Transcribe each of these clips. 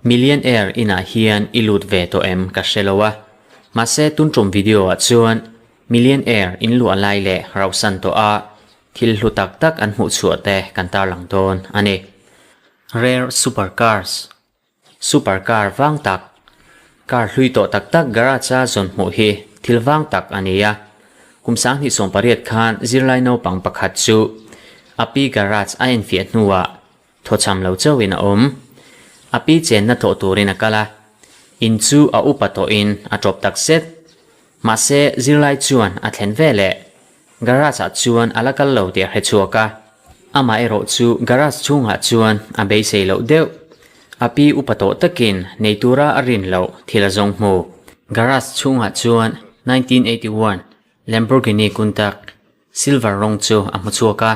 Millionaire inah hian i lut ve tawh em ka hre lo a, mahse tun tum video ah chuan millionaire in luah lai leh rauhsan tawh a thil hlu tak tak an hmuh chhuah te kan tarlang dawn a ni. Rare super cars Super car vang tak Car hlui tawh tak tak garage a zawn hmuh hi thil vang tak a ni a. Kum 2018 khan zirlai naupang pakhat chu a pi garage a enfiah hnuah thawchham lo chauhin a awm. A pi chenna thawh turin a kal a, in chu a upa tawhin a tawp tak zet. Mahse zirlai chuan a thlen veleh garage ah chuan a la kal lo tih a hre chhuak a. Amaherawh chu garage chhungah chuan a beisei loh deuh. A pi upa tawh takin nei tura a rin loh thil a zawng hmu. Garage chhungah chuan 1981 Lamborghini Countach silver rawng chu a hmu chhuak a.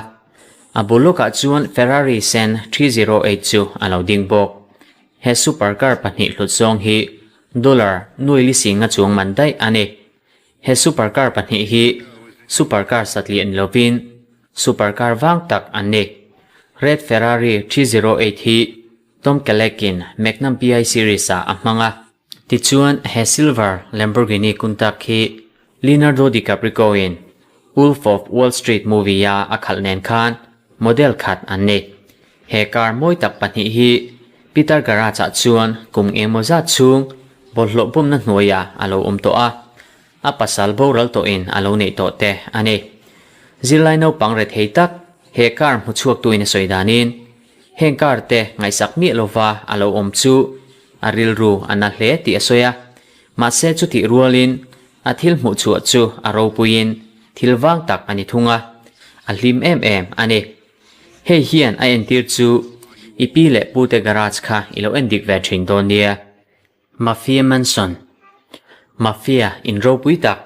A bul lawkah chuan Ferrari sen 308 chu a lo ding bawk. He super car pahnih hlut zawng hi dollar nuai li singa chuang man daih a ni. He super car pahnih hi super car satliah ni lovin super car vang tak an ni. Red Ferrari 308 hi Tom Kalek-in Magnum PI series-ah a hmang a. Tichuan he silver Lamborghini Countach hi Leonardo DiCaprico-in Wolf of Wall Street movie-a a khalh nen khan model khat an ni. He car mawi tak pahnih hi Peter Garage-ah chuan kum engemaw zat chhung bawlhhlawh bumna hnuaiah a lo awm tawh a, a pasal boral tawhin a lo neih tawh te a ni. Zirlai naupang rethei tak he car hmu chhuaktuin a sawi danin heng car te ngaihsak miah lova a lo awm chu a rilru a na hle tih a sawi a, mahse chutih rualin a thil hmuh chhuah chu a ropuiin thil vang tak a ni thung a, a hlim em em a ni. Hei hian a entir chu i pi leh pute garage kha i lo en dik ve thin dawn nia. Mafia Mansion Mafia in ropui tak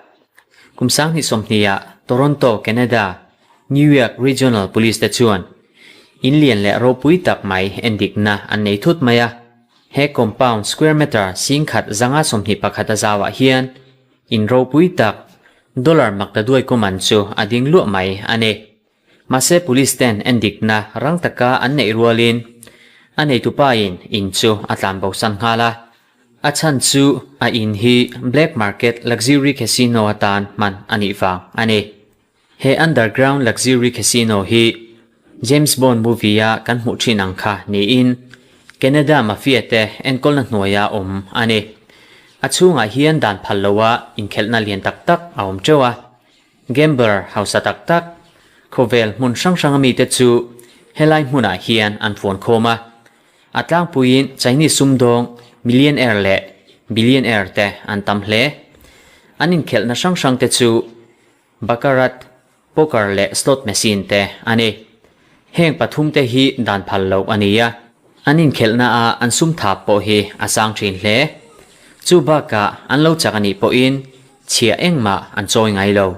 Kum 2020 ah Toronto, Canada, New York Regional Police te chuan in lian leh ropui tak mai en dikna an nei thut mai a. He compound square meter 1121 a zauah hian in ropui tak dollar maktaduai kuman chu a ding luah mai a ni. Mahse police ten en dikna rang taka an neih rualin a neitupa in in chu a tlan bo san nghal a, a chhan chu a in hi black market luxury casino atan hman a nih vang a ni. He underground luxury casino hi James Bond movie a kan hmuh thin ang kha niin Canada mafia te enkawlna hnuaia awm a ni. A chhungah hian dan phal loa inkhelhna lian tak tak a awm teuh a. Gambler hausa tak tak, khawvel hmun hrang hranga mite chu helai hmunah hian an fuan khawm a. A tlangpuiin Chinese sumdawng millionaire leh billionaire te an tam hle. An inkhelhna hrang hrang te chu baccarat, poker leh slot machine te a ni. Heng pathum te hi dan phal loh a ni a, an inkhelhna a an sum thap pawh hi a sang thin hle. Chu bakah an lo chak a nih pawhin chhia engmah an chawi ngai lo.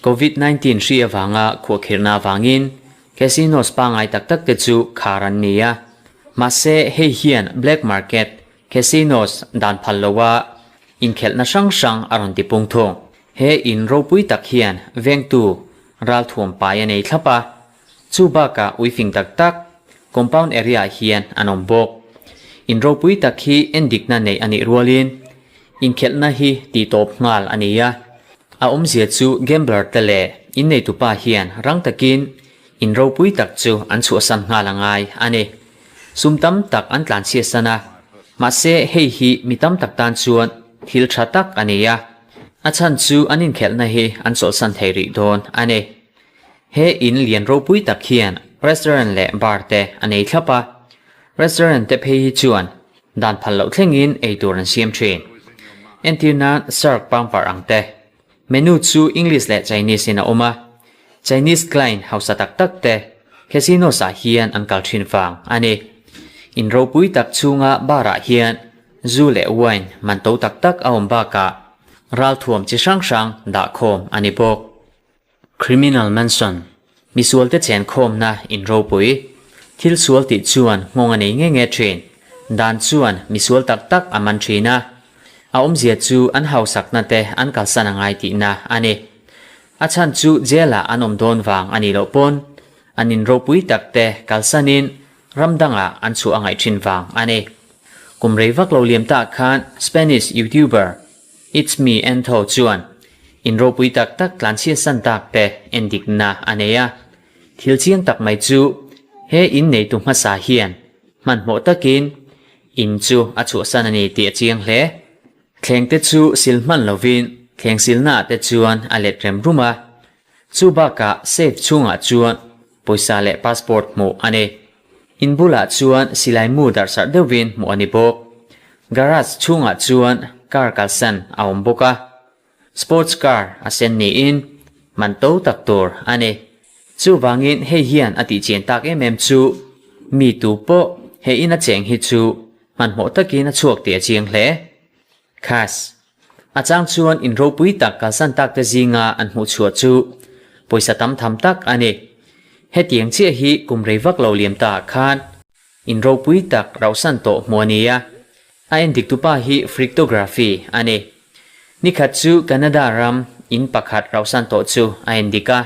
Covid 19 hri avanga khuahkhirhna avangin casinos pangai tak tak te chu khar an ni a, mahse hei hian black market casinos dan phal loa inkhelhna hrang hrang a rawn tipung thung. He in ropui tak hian vengtu ralthuam pai a nei thlap a, chu bakah uifing tak tak compound area ah hian an awm bawk. In ropui tak hi endikna neih a nih rualin inkhelhna hi tihtawp nghal a ni a, a awmzia chu gambler te leh inneitupa hian rang takin in ropui tak chu an chhuahsan nghal a ngai a ni. Sum tam tak an tlanchhiatsan a, mahse hei hi mi tam tak tan chuan thil tha tak a ni a, a chhan chu an inkhelhna hi an chawlhsan thei rih dawn a ni. He in lian ropui tak hian restaurant leh bar te a nei thlap a, restaurant te phei hi chuan dan phal loh thlengin ei tur an siam thin. Entir nan Shark pangpar ang te. Menu chu English leh Chinese in a awm a, Chinese client hausa tak tak te casinos ah hian an kal thin vang a ni. In ropui tak chhunga bar ah hian zu leh wine man to tak tak a awm bakah ralthuam chi hrang hrang dah khawm a ni bawk. Criminal Mansion, Misualte chen khawmna in ropui. Thil sual tih chuan nghawng a nei nge nge thin. Dan chuan misual tak tak a man thin a. A awmzia chu an hausakna te an kalsan a ngai tihna a ni. A chhan chu jail ah an awm dawn vang a nih loh pawn. an in ropui tak te kalsanin ram dangah an chhuah a ngaih thin vang a ni. Kum rei vak lo liam tah khan Spanish YouTuber It's Me Antho chuan in ropui tak tak tlanchhiat san tak te endikna a nei a. Thil chiang tak mai chu he in neitu hmasa hian hmanhmawh takin in chu a chhuahsan a ni tih a chiang hle. Thleng te chu sil hman lovin thleng silnaah te chuan a let rem rum a, chu bakah safe chhungah chuan pawisa leh passport hmuh a ni. In bulah chuan silai mu darhsarh deuhvin hmuh a ni bawk. Garage chhungah chuan car kalsan a awm bawk a, sports car a sen niin man to tak tur a ni. Chuvangin hei hian a tihchian tak em em chu mi tu pawh he in a cheng hi chu Hmanhmawh takin a chhuak tih a chiang hle. Cash. A chang chuan in ropui tak kalsan tak te zinga an hmuh chhuah chu pawisa tam tham tak a ni. Hetiang chiah hi kum rei vak lo liam ta ah khan in ropui tak rauhsan tawh hmu a ni a. A endik tupa hi Frictography a ni. Nikhat chu Canada ram in pakhat rauhsan tawh chu a endik a.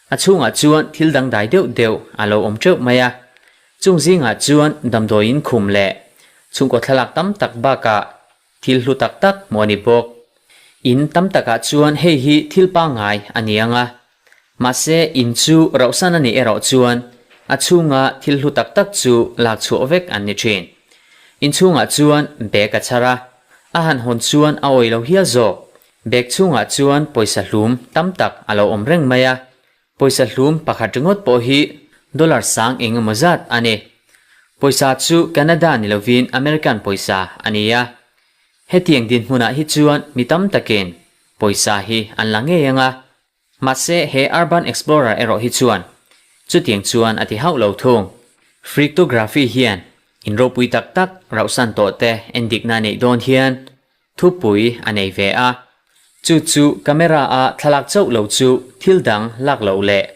A chhungah chuan thil dangdai deuh deuh a lo awm teuh mai a. Chung zingah chuan damdawiin khum leh chhungkaw thlalak tam tak bakah thil hlu tak tak hmuh a ni bawk. In tam takah chuan hei hi thil pangngai a ni ang a, mahse in chu rauhsan a nih erawh chuan a chhunga thil hlu tak tak chu lak chhuah vek an ni thin. In chhungah chuan bag a chhar a, a han hawn chuan a awih lo hial zawk. Bag chhungah chuan pawisa hlum tam tak a lo awm reng mai a, Pawisa hlum pakhat ringawt pawh hi dollar sang eng emaw zat a ni. Pawisa chu Canada ni lovin American pawisa a ni a. Hetiang dinhmunah hi chuan mi tam takin pawisa hi an la ngei ang a. Mahse he Urban Explorer erawh hi chuan chutiang chuan a ti hauh lo thung. Frictography hian in ropui tak tak rauhsan tawh te endikna neih dawn hian Thupui a nei ve a, chu chu camera a thlalak chauh lo chu thil dang lak loh leh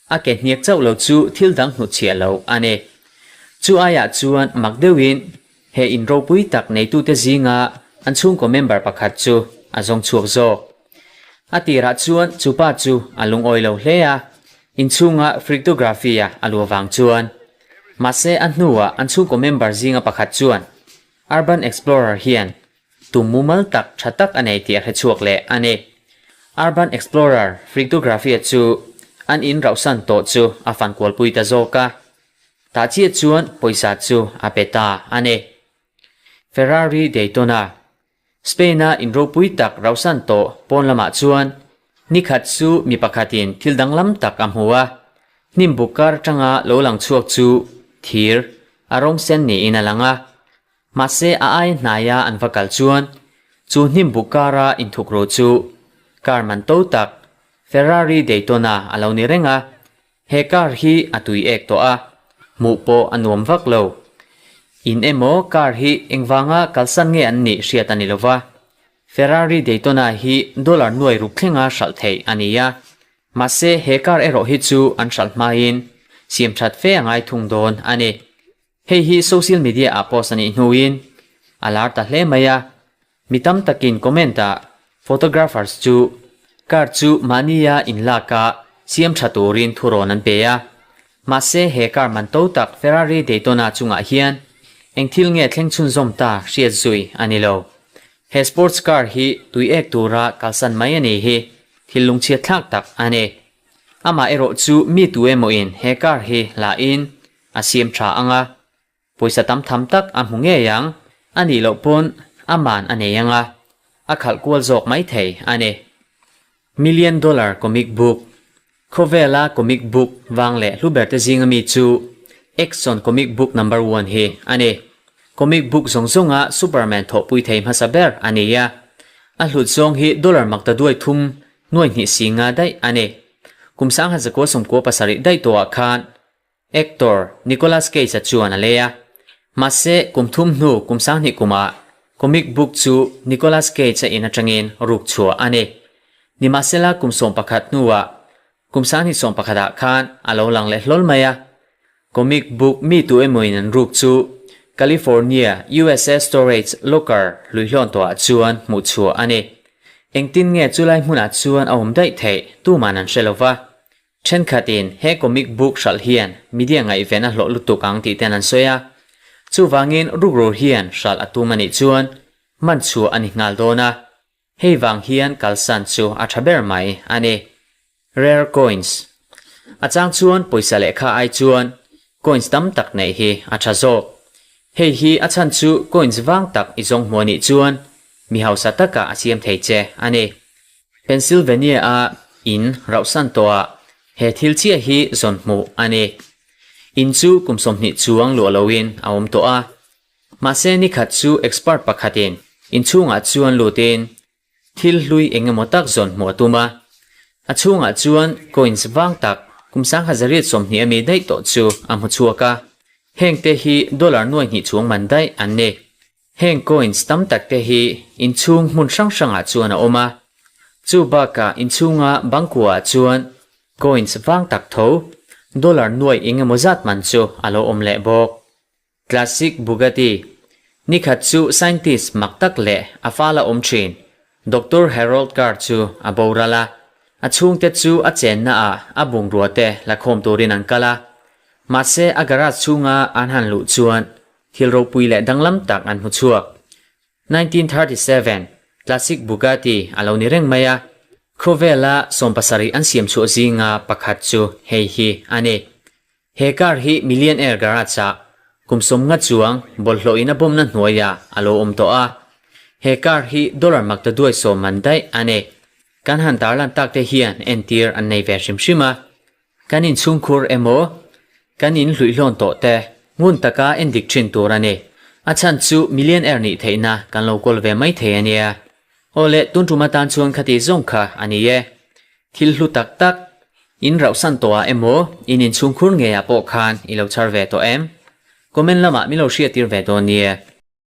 a ke hniak chauh lo chu thil dang hnutchhiah loh a ni. Chu aiah chuan mak deuhin he in ropui tak neitute zinga an chhungkaw member pakhat chu a zawng chhuak zawk. A tirah chuan chu pa chu a lungawi lo hle a, inchhunga frictography-a a luah vang chuan. Mahse a hnuah an chhungkaw member zinga pakhat chuan Urban Explorer hian tum mumal tak tha tak a nei tih a hre chhuak leh a ni. Urban Explorer Frigdography-a chu an in rauhsan tawh chu a fan kualpui ta zawk a, tah chiah chuan pawisa chu a pe ta a ni. Ferrari Daytona Spain-a in ropui tak rauhsan tawh pawn lamah chuan nikhat chu mi pakhatin thil danglam tak a hmu a, hnim buk kar atanga lo lang chhuak chu thir a rawng sen niin a lang a. Mahse a ai hnaia an va kal chuan chu hnim buk kara inthukro chu car man to tak Ferrari Daytona a lo ni reng a, he car hi a tui ek tawh a, hmuh pawh a nuam vak lo. In emaw car hi engvanga kalsan nge an nih hriat a ni lova, Ferrari Daytona hi dollar nuai ruk thlenga hralh theih a ni a, mahse he car erawh hi chu an hralh hmain siam that fe a ngai thung dawn a ni. Hei hi social media ah post a nih hnuin a lar ta hle mai a, mi tam takin comment ah photographers chu car chu mahnia inlak a siam tha turin thurawn an pe a, mahse he car man to tak Ferrari Daytona chungah hian eng thil nge thleng chhunzawm ta hriat zui a ni lo. He sports car hi tui ek tura kalsan mai a ni hi thil lungchhiat thlak tak a ni. Amah erawh chu mi tu emawin he car hi la in A siam tha ang a, pawisa tam tham tak a hmu ngei ang, a nih loh pawn a man a nei ang a, a khalh kual zawk mai thei a ni. Million Dollar Comic Book, Khawvela comic book vang leh hlu ber te zinga mi chu Exxon Comic Book Number One hi a ni. Comic book zawng zawnga Superman thawhpui thei hmasa ber a ni a, a hlut zawng hi dollar makta duai thum nuai hnih si nga daih a ni. Kum 1997 daih tawhah khan Actor Nicolas Cage-a chuan a lei a. Mahse, kum thum hnu kum 2000 kumah comic book chu Nicolas Cage-a in atangin ruk chhuah a ni. Nimahsela kum 11 hnuah kum 2011 ah khan a lo lang leh hlawl mai a. Comic book mi tu emawin an ruk chu California, USA storage locker hluihlawn tawhah chuan hmuh chhuah a ni. Engtin nge chulai hmunah chuan a awm daih theih tuman an hre lo va. Thenkhatin he comic book hralh hian media ngaihven a hlawh lutuk ang tih ten an sawi a. Chuvangin rukru hian hralh a tum a nih chuan man chhuah a ni nghal dawn a. Hei vang hian kalsan chu a tha ber mai a ni. Rare coins. A chang chuan pawisa lehkha ai chuan coins tam tak neih hi a tha zawk. Hei hi a chhan chu coins vang tak i zawng hmuh a nih chuan mi hausa takah a siam thei che a ni. Pennsylvania-a in rauhsan tawhah he thil chiah hi zawn hmuh a ni. In chu kum 20 chuang luah loin a awm tawh a. Mahse nikhat chu expert pakhatin inchhungah chuan lutin Thil hlui eng emaw tak zawn hmuh a tum a, a chhungah chuan coins vang tak kum 1120 a mi daih tawh chu a hmu chhuak a, hengte hi dollar nuai hnih chhung man daih an ni. Heng coins tam tak te hi inchhung hmun hrang hrangah chuan a awm a, chu bakah inchhunga bangkua ah chuan coins vang tak tho dollar nuai eng emaw zat man chu a lo awm leh bawk. Classic Bugatti, Nikhat chu scientist mak tak leh a fala awm thin Doctor Harold Carr chu a boral a, a chhungte chu a chenna ah a bungrua te la khawm turin an kal a. Mahse a garage chhunga an han luh chuan thil ropui leh danglam tak an hmu chhuak. 1937, Classic Bugatti a lo ni reng mai a, khawvela 70 an siam chhuah zinga pakhat chu hei hi a ni. He car hi Millionaire Garage ah kum 50 chuang bawlhhlawh in a bawmna hnuaiah a lo awm tawh a. He car hi dollar maktaduai sawm man daih a ni. Kan han tarlan tak te hian entir an nei ve hrim hrim a. Kan inchhungkhur emaw, kan in hluihlawn tawh te ngun taka endik thin tur a ni. A chhan chu millionaire nih theihna kan lo kawl ve mai thei a nia. Aw le, tun tum atan chuan khati zawng kha a ni e. Thil hlu tak tak, in rauhsan tawhah emaw, in inchhungkhur ngeiah pawh khan i lo chhar ve tawh em? Comment lamah min lo hriattir ve dawn nia.